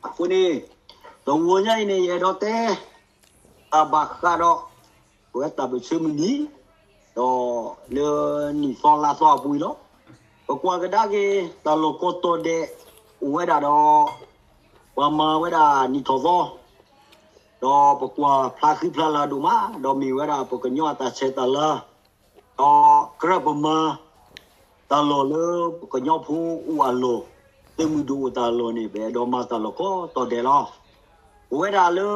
အဃိန့ၣ် တဝီညါအံၤန့ၣ် ယအဲၣ်ဒိးတဲ တၢ်ဘၣ်ဃးဒီး ပဝဲတၢ်ပၢၢ်ဆၢမုၢ်နံၤ ဒီးလၢနံၣ်သီလါသီအပူၤအံၤလီၤ. ပကွၢ်ကဒါက့ၤ တၢ်လီၢ်ကိးတီၤဒဲး အိၣ်ဝဲဒၣ်ဒီး ပှၤမၤဝဲဒၣ်နံၣ်ထီၣ်သီ ဒီးပကွၢ်ဖျါဃံဖျါလၤဒိၣ်မး ဒီးမ့ၢ်ဝဲဒၣ်ပကညီအတၢ်ဆဲးတၢ်လၤ ဒီးကြၢးပမၤ တၢ်လီၢ်လၢပကညီဖိအိၣ်အလီၢ် သုးမုၢ်ဒိၣ်အိၣ်တၢ်လီၢ်န့ၣ် ပအဲၣ်ဒိးမၤတၢ်လီၢ်ကိးတီၤဒဲးလီၤ. ပဝဲဒၣ်လၢ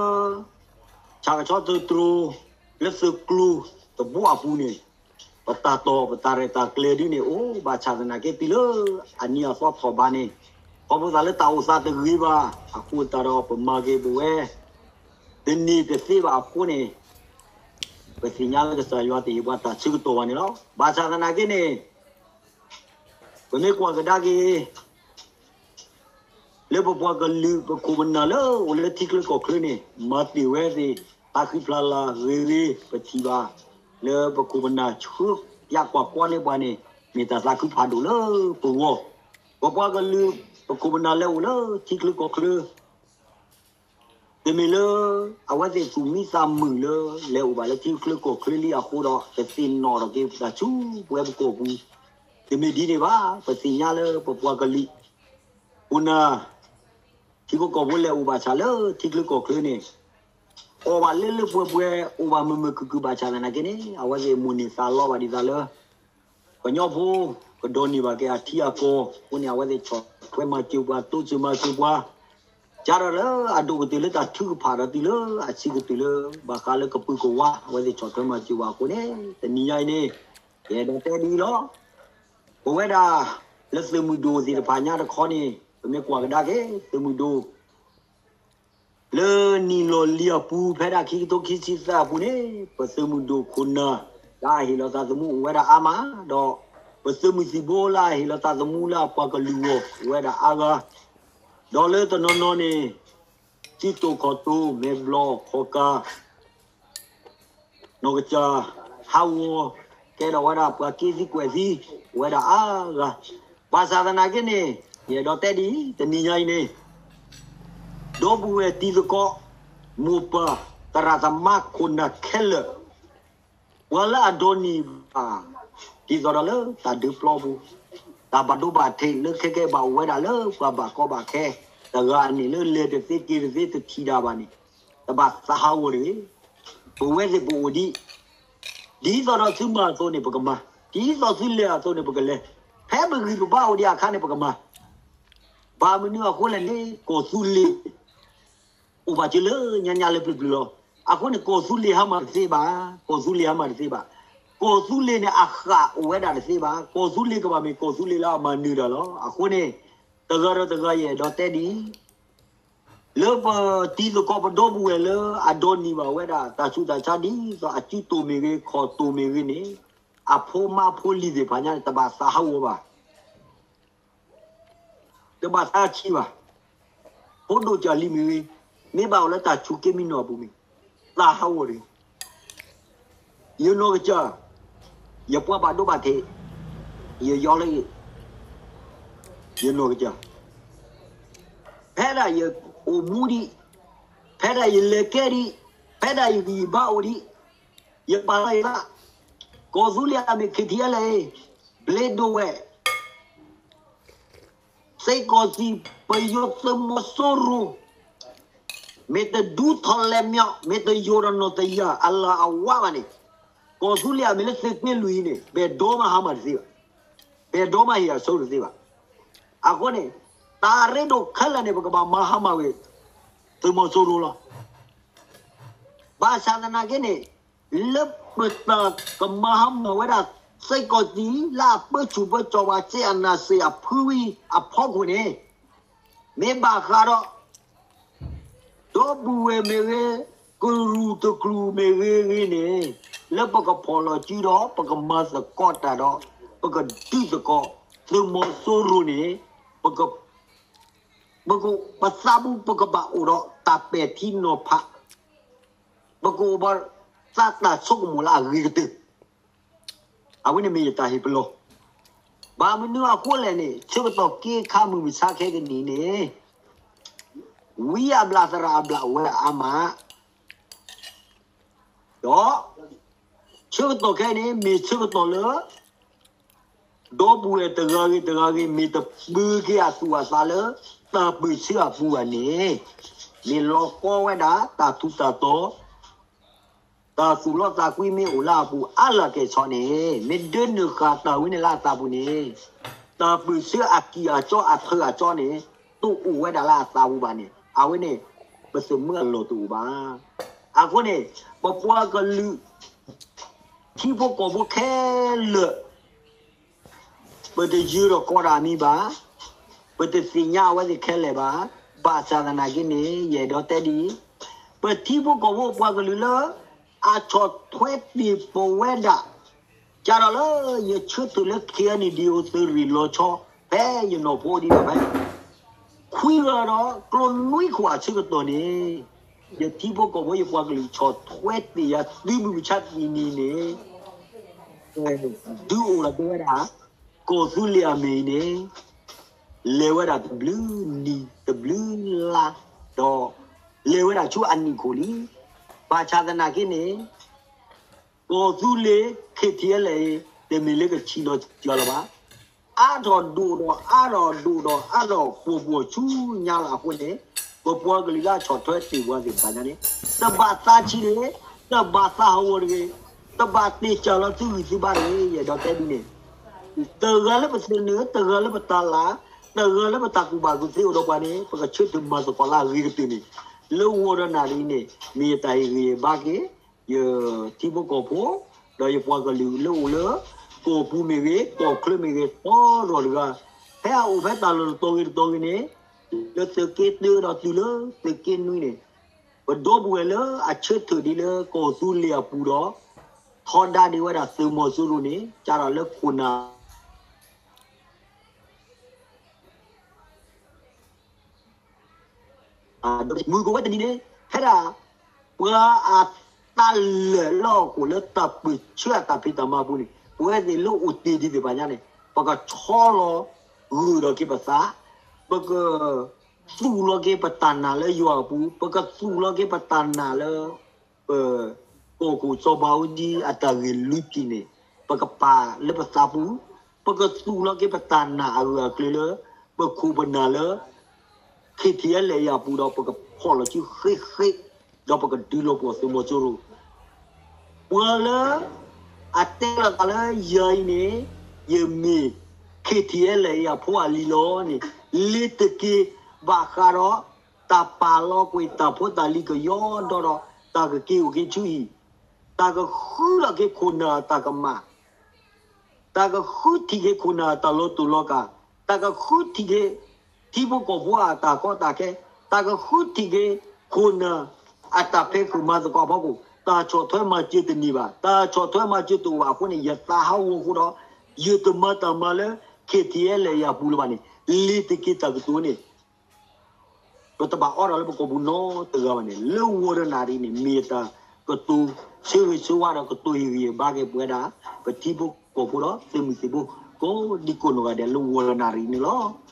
ဆၣ်ကဆီသုးတြိၤ လၢသုးကျိၤတဘိအပူၤန့ၣ် ပတၢ်တီၢ်ပတၢ်ရဲၣ်တၢ်ကျဲၤဒ်န့ၣ် အိၣ်ဘၣ်ဆၣ်သနာ်က့တုၤလၢအနံၤအသီထီၣ်ဘးန့ၣ် ခီဖျိသးလၢတၢ်အိၣ်သးတဂ့ၤဘၣ် အဃိသတးဒီးပမၤက့ၤပဝဲ တန့ၢ်တသ့ဘၣ်အဃိန့ၣ် ပသ့ၣ်ညါလၢကစၢ်ယွၤတဟ့ၣ်ပှၤတၢ်ဆၢကတီၢ်ဘၣ်န့ၣ်လီၤ. ဘၣ်ဆၣ်သနာ်က့န့ၣ် ပမ့ၢ်ကွၢ်ကဒါက့ၤ လၢပပှၤကလုာ်ပခိၣ်ပနၢ်လၢအိၣ်လၢထံချၢကီၢ်ချၢန့ၣ် မၤတ့ၢ်ဝဲသ့ၣ် ဖျါဃံဖျါလၤဂ့ၤဂ့ၤ ပထံၣ်ဘၣ် လၢပခိၣ်ပနၢ်ဆှၢပၠးကွၢ်ကွီန့ၢ်ပှၤန့ၣ် မ့ၢ်တၢ်သးခုဖးဒိၣ်လၢပဂီၢ် ပပှၤကလုာ်ပခိၣ်ပနၢ်လၢအိၣ်လၢထံချၢကီၢ်ချၢ တမ့ၢ်လၢ အဝဲသ့ၣ်သူၣ်မံသးမုာ်လၢ လဲၤအိၣ်ဘၣ်လၢထံချၢကီၢ်ချၢလံအဃိဒီး ကသ့ၣ်နီၣ်ထီၣ်က့ၤတၢ်ဆူပဝဲပကီၢ်ပူၤ တမ့ၢ်ဒ်န့ၣ်ဘၣ်. ပသ့ၣ်ညါလၢပပှၤကလုာ် ခိၣ်နၢ် ထံဖိကီၢ်ဖိလဲၤအိၣ်ဘၣ်ဆၣ်လၢထံချၢကီၢ်ချၢန့ၣ် အီၣ်ဘၣ်လၢလၢပှဲၤပှဲၤ အိၣ်ဘၣ်မုာ်မုာ်ခုၣ်ခုၣ်ဘၣ်ဆၣ်သနာ်က့န့ၣ် အဝဲသ့ၣ်မိၣ်န့ၢ်သးလီဘၣ်ဒ်သိးလၢ ကညီဖိ ကဒိးန့ၢ်ဘၣ်က့ၤအထံအကီၢ်အဃိန့ၣ် အဝဲသ့ၣ်ဆီၣ်ထွဲမၤစၢၤပှၤ တိစၢၤမၤစၢၤပှၤ ကဒီးလၢအဒိၣ်ကတၢၢ်လၢတၢ်ထုကဖၣ်ဒီးတုၤလၢအဆံးကတၢၢ်လၢ ဘၣ်ဃးလၢကပုာ်ကဝါ အဝဲသ့ၣ်ဆီၣ်ထွဲမၤစၢၤပှၤအဃိန့ၣ် တနံၤညါအံၤန့ၣ် ယအဲၣ်ဒိးတဲဒ်အံၤလီၤ. ပဝဲဒၣ် လၢသုးမုၢ်ဒိၣ်သ့ၣ်တဖၣ်ညါတခီန့ၣ် ပမ့ၢ်ကွၢ်ကဒါက့ၤ သုးမုၢ်ဒိၣ် လၢနံၣ်လီၢ်လံၤအပူၤ ဖဲဒၣ်ခံကထိခံဆံသၢအပူၤန့ၣ် ပသုးမုၢ်ဒိၣ်ခိၣ်နၢ် လၢအဟ့ၣ်လီၤသးသမူအိၣ်ဝဲဒၣ်အါမး ဒီးပသုးမုၢ်သံၣ်ဘိလၢအဟ့ၣ်လီၤသးသမူလၢအပှၤကလုာ်အဂီၢ် အိၣ်ဝဲဒၣ်အါဂၤ ဒီးလၢတနီၤနီၤန့ၣ် စုတိာ်ခီၣ်တိာ် မဲာ်ဘျီၣ်ခီၣ်ကၢ် နီၢ်ကစၢ် ဟးဂီၤ ကဲထီၣ်ဝဲဒၣ်ပှၤက့ၤသံကွဲးသံ အိၣ်ဝဲဒၣ်အါဂၤ ဘၣ်ဆၣ်သနာ်က့န့ၣ် ယအဲၣ်ဒိးတဲဒ်အံၤ တနံၤညါအံၤန့ၣ် ဒီပုၢ်ဝဲၢ်တံၤသကိး မိၢ်ပၢ် သရၣ်သမါခိၣ်နၢ်ခဲလၢာ် ပှၤလၢအဒိးန့ၢ်ဘၣ် ဒ်သိးဒီးလၢတၢ်ဒုးပျီပူၤ တၢ်ဘၣ်ဒိဘၣ်ထံးလၢခဲကဲဘၣ်အိၣ်ဝဲဒၣ်လၢပှၤဘၣ်ကီဘၣ်ခဲ တဂၤန့ၣ်လၢလဲၤတသ့က့ၤတသ့တထံၣ်ဒၣ်ဘၣ်န့ၣ် တဘၣ်သးဟးဂီၤတဂ့ၤ ပဝဲသ့ၣ်ပအိၣ်ဒံး ဒ်သိးဒီးသုမၤအသိးန့ၣ် ပကမၤ, ဒ်သိးသုလဲၤအသိးန့ၣ် ပကလဲၤ, ဖဲပဂံၢ်ပဘါအိၣ်ဒံးအခါန့ၣ် ပကမၤ. ဘၣ်မနုၤအဃိလဲၣ်န့ၣ် ကီၢ်သူလ့ၤ အိၣ်ဘၣ်စၢၤလၢညါညါလၢပျၢၤပျၢၤလီၤ. အဃိန့ၣ် ကီၢ်သူလ့ၤဟါမၢ်တသ့ဘၣ်, ကီၢ်သူလ့ၤဟါမၢ်တသ့ဘၣ်. ကီၢ်သူလ့ၤန့ၣ် အဃၣ်အိၣ်ဝဲဒၣ်တသ့ဘၣ်. ကီၢ်သူလ့ၤကဘၣ်မ့ၢ်ကီၢ်သူလ့ၤလၢအမၤနၢၤတၢ်လီၤ. အဃိန့ၣ် တဂၤဒီးတဂၤယအဲၣ်ဒိးတဲဒ်အံၤ လၢပတံၤသကိးပဒီပုၢ်ဝဲၢ်လၢအဒိးန့ၢ်ဘၣ်ဝဲဒၣ် တၢ်ဆူးတၢ်ဆါဒ်သိးအစုတိာ်မ့ၢ်ဂ့ၤ ခီၣ်တိာ်မ့ၢ်ဂ့ၤန့ၣ် အဖိမါဖိလံၤသ့ၣ်တဖၣ်ညါန့ၣ် တဘၣ်သးဟးဂီၤဘၣ်, တဘၣ်သးဆံးဘၣ်. ဖိဒိၣ်ကၢ်လံၤမ့ၢ်ဂ့ၤ, မ့ၢ်ဘၣ်အိၣ်လၢတၢ်ဆူးက့မံနီၤအပူၤမ့ၢ် သးဟးဂီၤတဂ့ၤ. ယနီၢ်ကစၢ် ယပှၤဘၣ်ဒိဘၣ်ထံး ယယီလၢ ယနီၢ်ကစၢ် ဖဲဒၣ်ယအိၣ်မူဒံး, ဖဲဒၣ်ယလဲၤကဲဒံး, ဖဲဒၣ်ယဂံၢ်ယဘါအိၣ်ဒံး, ယပာ်လီၤယသး, ကီၢ်သူလ့ၤအမ့ၢ် ခံထံၣ်အလဲၣ်, ဘျ့ဒိဝဲၢ်, စ့ၢ်ကီးစံး ပယိၤသုးမီၤစိရိၤ မ့ၢ်တဒူထီၣ်လဲၤမၠီၣ် မ့ၢ်တယိၤဒီးနီၢ်တယၢ်အလၢအဝါဘၣ်န့ၣ်, ကီၢ်သူလ့ၤအမ့ၢ်လၢသုးက့လွံၢ်အံၤန့ၣ် ပအဲၣ်ဒိးမးဟါမၢ်တသ့ဘၣ်, ပအဲၣ်ဒိးမးဟ့ၣ်အဆိတသ့ဘၣ်. အဃိန့ၣ် တၢ်ရ့ဒိၣ်ခဲလၢာ်န့ၣ် ပကဘၣ်မၤဟါမၢ်ဝဲ သုးမီၤစိရိၤလီၤ. ဘၣ်ဆၣ်သနာ်က့န့ၣ် လၢပတၢ်ကမၤဟါမၢ်ဝဲဒၣ် စ့ၢ်ကီးစံး လၢအပၢဆူၣ်ပၢကၠီၤပှၤ စ့အနာ်စ့အဖုဝံၤအဖီခိၣ်န့ၣ် မ့ၢ်ဘၣ်ဃးဒီး ဒီပုၢ်ဝဲၢ်မ့ၢ်ဂ့ၤ, ကရူၢ်တကရူၢ်မ့ၢ်ဂ့ၤဂ့ၤန့ၣ် လၢပကဖီၣ်လီၤစုဒီး ပကမၤသကိးတၢ်ဒီး ပကဒုးသကိး သုးမီၤစိရိၤန့ၣ် ပက ပက ပသးပူၤ ပကဘၣ်အိၣ်ဒီးတၢ်ပဲာ်ထံနီၤဖး, ပကအိၣ်ဘၣ်သးတၢ်ဆိကမိၣ်လၢအဂ့ၤကတၢၢ်, အဝဲန့ၣ်မ့ၢ်ယတၢ်ဟ့ၣ်ပလီၢ်. ဘၣ်မနုၤအဃိလဲၣ်န့ၣ် ဆၢကတီၢ်က့ၤခါမုၢ်မဆါခဲကနံၣ်န့ၣ် ဝံအဘျးသရၣ်အဘျးဝဲအါမး, ဒီး ဆၢကတီၢ်ခဲအံၤန့ၣ် မ့ၢ်ဆၢကတီၢ်လၢ ဒီပုၢ်ဝဲၢ်တဂၤဂ့ၤတဂၤဂ့ၤ မ့ၢ်တပၢၤက့ၤအသူၣ်အသးလၢ တၢ်ပၢၢ်ဆၢအပူၤဘၣ်န့ၣ်, မ့ၢ်လီၤကီဝဲဒၣ်တၢ်ထူးတၢ်တီၤ တၢ်သူၣ်လီသးကွံမ့ၢ်အိၣ်လၢအပူၤအါလၢကဲၣ်ဆိးန့ၣ်, မ့ၢ်ဒၢနုာ်ဃာ်တၢ်ဝဲန့ၣ်လၢအသးပူၤန့ၣ်, တၢ်ပၢၢ်ဆၢအကံၢ်အကီအထၢၣ်အကီန့ၣ် တအိၣ်ဝဲဒၣ်လၢအသးပူၤဘၣ်န့ၣ်, အဝဲန့ၣ် ပသမၢအလီၢ်တအိၣ်ဘၣ်. အဃိန့ၣ် ပပှၤကလုာ် ထံဖိကီၢ်ဖိခဲလၢာ် ပတယၢၤဒီးကိးတၢ်အမံၤဘၣ်, ပတသ့ၣ်ညါအဝဲသ့ၣ်ခဲလၢာ်ဘၣ်. ဘၣ်ဆၣ်သနာ်က့န့ၣ် ယအဲၣ်ဒိးတဲဒ်အံၤ, ပထံဖိကီၢ်ဖိပှၤကလုာ်လၢ အဆီၣ်ထွဲတ့ၢ်ပဝဲဒၣ်, ကဒီးလၢယဆၢထၢၣ်လၢ ခဲအံၤန့ၣ် ဒ်အိၣ်သုးရ့ၣ်လီၤဆီ ဖဲယနီၢ်ဖိဒ်ဒီးဖဲ ခွံဂၤဒီး ကျိနွံခိၣ်အဆၢကတီၢ်န့ၣ်, ယထံဖိကီၢ်ဖိယပှၤကလုာ်ဆီၣ်ထွဲတ့ၢ်ယၤသုးမုၢ်မဆါတနံၤန့ၣ်, ဒုးအိၣ်ဒီးတဲဝဲဒၣ် ကီၢ်သူလ့ၤအမ့ၢ်အံၤန့ၣ်, လဲၤဝဲဒၣ်တဘျုးနံၣ်တဘျုးလါ, ဒီး လဲၤဝဲဒၣ်ဆူအနံၣ်ခိၣ်လံ. ဘၣ်ဆၣ်သနာ်က့န့ၣ် ကီၢ်သူလ့ၤ KTLA တမ့ၢ်လၢကဆံးလီၤစှၤလီၤဘၣ်. အါထီၣ်ဒိၣ်ဒီးအါထီၣ်ဒိၣ်ဒီးအါထီၣ်ပှီၢ်ပှီၢ်ဆူညါလီၤအဃိန့ၣ်, ပပှၤကလုာ်လၢအဆီၣ်ထွဲတ့ၢ်ပှၤသ့ၣ်တဖၣ်ညါန့ၣ်, တဘၣ်သးဆံးတဂ့ၤ, တဘၣ်သးဟးဂီၤတဂ့ၤ, တဘၣ်တ့ၢ်စၢၤလီၤသုဂံၢ်သုဘါတဂ့ၤ, ယအဲၣ်ဒိးတဲဒ်န့ၣ်, တဂၤလၢပသနၢၣ်, တဂၤလၢပတၢ်လၤ, တဂၤလၢပတၢ်ကူၣ်ဘၣ်ကူၣ်သ့အိၣ်ဒီးပှၤန့ၣ် ပကဆၢထၢၣ်မၤသကိးလၢအဂ့ၤကတၢၢ်န့ၣ်, လၢဂီၤဒီးနၣ်ရံၣ်န့ၣ် မ့ၢ်ယတၢ်ဟ့ၣ်ဂံၢ်ဟ့ၣ်ဘါက့ၤ ယထံဖိကီၢ်ဖိ, ဒီးယပှၤကလုာ်လၢအိၣ်လၢ ကီၢ်ပူၤမ့ၢ်ဂ့ၤ, ကီၢ်ချၢမ့ၢ်ဂ့ၤ, သီရီၣ်တဂၤ, ဖဲအအိၣ်ဖဲတၢ်လီၢ်တတီၤဂ့ၤတတီၤဂ့ၤန့ၣ်, လၢသုးက့တၢဒီးတုၤလၢသုးက့နွံန့ၣ်, ပဒီပုၢ်ဝဲၢ်လၢအဆၢထၢၣ်ဒ်လၢကီၢ်သူလ့ၤအပူၤဒီး ထီဒါဒံးဝဲဒၣ်သုးမီၤစိရိၤန့ၣ် ကဒီးလၢခိၣ်နၢ် မုၢ်ကဝဲတနံၤန့ၣ် ဖဲဒၣ် ပှၤအတၢ်လၢာ်လၢအီၣ်ခိၣ်လၢတၢ်ပၢၢ်ဆၢအတၢ်ဖံးတၢ်မၤအပူၤန့ၣ် ပဝဲသ့ၣ်လၢအိၣ်တ့ၢ်ဒံးသ့ၣ်တဖၣ်ညါန့ၣ် ပကဆီလီၤဂၢၢ်ဒီးက့ၤပသး, ပကသူၣ်လီၤက့ၤပတၢ်နာ်လၢယွၤအပူၤ, ပကသူၣ်လီၤက့ၤပတၢ်နာ်လၢ ပ ကီၢ်ခိၣ်စီၤဘးအူကၠံအတၢ်ဂ့ၢ်လွံၢ်ထံၣ်န့ၣ် ပကပာ်လၢပသးပူၤ, ပကသူၣ်လီၤက့ၤပတၢ်နာ်အဂၢၢ်အကျၢၤလၢ ပခိၣ်ပနၢ်လၢ KTLA အံၤအပူၤဒီး ပကဖီၣ်လီၤစုဃ့ဃ့, ဒီးပကဒုးလီၤပှီၢ်သုးမီၤစိရိၤ, ပှၤလၢ အတဲလီၤသးလၢယၤအံၤန့ၣ် ယမ့ၢ် KTLA အံၤအဖိအလံၤလီၤန့ၣ် လ့ၤတက့ၤဘၣ်ဃးဒီး တၢ်ပာ်လီၤကွံာ်တၢ်ဖိတၢ်လံၤကယီဒီး တၢ်ကက့ၤအိၣ်က့ၤဆူဟံၣ်, တၢ်ကဃုထီၣ်က့ၤခိၣ်နၢ်အတၢ်ကမၣ်, တၢ်ကဃုထံၣ်က့ၤခိၣ်နၢ်အတၢ်လီၤတူာ်လီၤကာ်, တၢ်ကဃုထံၣ်က့ၤ ထံဖိကီၢ်ဖိအတၢ်ကီတၢ်ခဲ, တၢ်ကဃုထံၣ်က့ၤ ခိၣ်နၢ်အတၢ်ဖံးဃုာ်မၤသကိးအဖီခိၣ်, တၢ်ဆီၣ်ထွဲမၤစၢၤတန့ၢ်ဘၣ်, တၢ်ဆီၣ်ထွဲမၤစၢၤတအိၣ်ဘၣ်အဃိန့ၣ် ယသးဟးဂီၤအဃိဒီး ယတမၤတၢ်မၤလၢ KTLA အံၤအပူၤလၢၤဘၣ်န့ၣ် လ့ၤတက့ၤတၢ်ကတိၤန့ၣ် ပတဘၣ်အီဒီးလၢပကီၢ်ပူၤနီတဂၤဘၣ်န့ၣ် လၢဂီၤဒီးနၣ်ရံၣ်န့ၣ် မ့ၢ်ယတၢ်ကတိၤဆၢဂ့ၤဆၢဝါဒီးကတိၤဟ့ၣ်ဂံၢ်ဟ့ၣ်ဘါက့ၤပဝဲဒၣ် ပထံဖိကီၢ်ဖိဒီးသုးမုၢ်သံၣ်ဘိ ကိးဒံကိးနီၢ်ဂၤဒဲးလၢဂီၤဒီးနၣ်ရံၣ်န့ၣ်လီၤ.